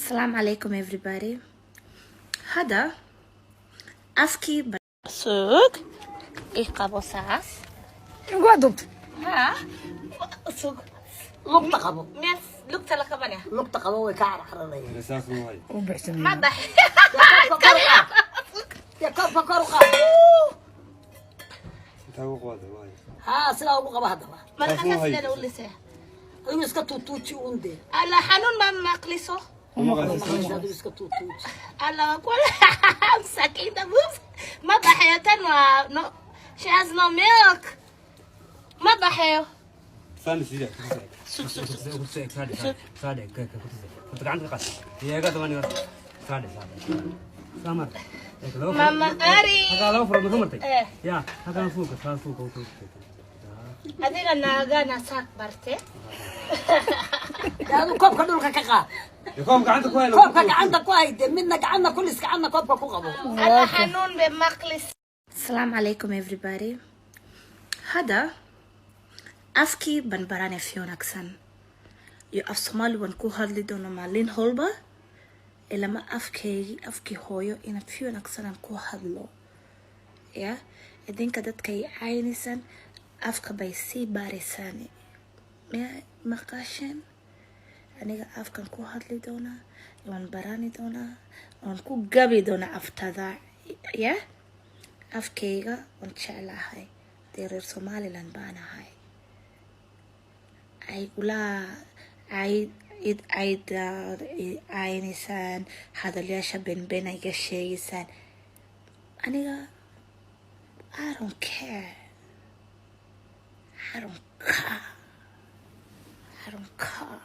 Assalamu alaikum, everybody. Hadda afkii sug, i qabo saas. Waa duubtay. Ha, sug. Lugta qabo. Meel lugta la qabanaya. Lugta qabo, way ka carcararayaan. U bixsamay. Ma bax. Koobka kor u qaad. Ya, koobka kor u qaad. Haa, sidaa ugu qaba haddaba. Markaasa sideeda u lisaya? Adigu iska tuutuuji un dee. Alla, xanuun ma maqliso. Adigu iska tuutuuji. Alla, kula sakiinta move ma baxayo. Tan waa no, she has no milk. Ma baxayo. Sug, sug, sug. Mama Ari. Eh. Adiga naagana saak barte. Dee, adigu koobka dhulka ka qaad. Koobka gacanta ku hay dee, midna gacanna ku lis, gacanna koobka ku qabo. Alla, xanuun be maqlis. Assalamu alaikum, everybody. Hadda afkii ban baranay fi wanaagsan iyo af Soomaali waan ku hadli doona maalin holba ilama afkeygii, afkii hooyo, inaad fi wanaagsan aan ku hadlo. Ya idinka dadkay caynaysan, afka bay sii baaraysaan. Miya maqasheen? Aniga afkan ku hadli doonaa, waan barani doonaa, waan ku gabi doonaa aftada. Ya, afkayga waan jeclahay dee, reer Somaliland baan ahay. Aygula cid ayda caynaysaan, hadalyaasha benben ayga sheegaysaan, aniga I don't care, I don't care, I don't care.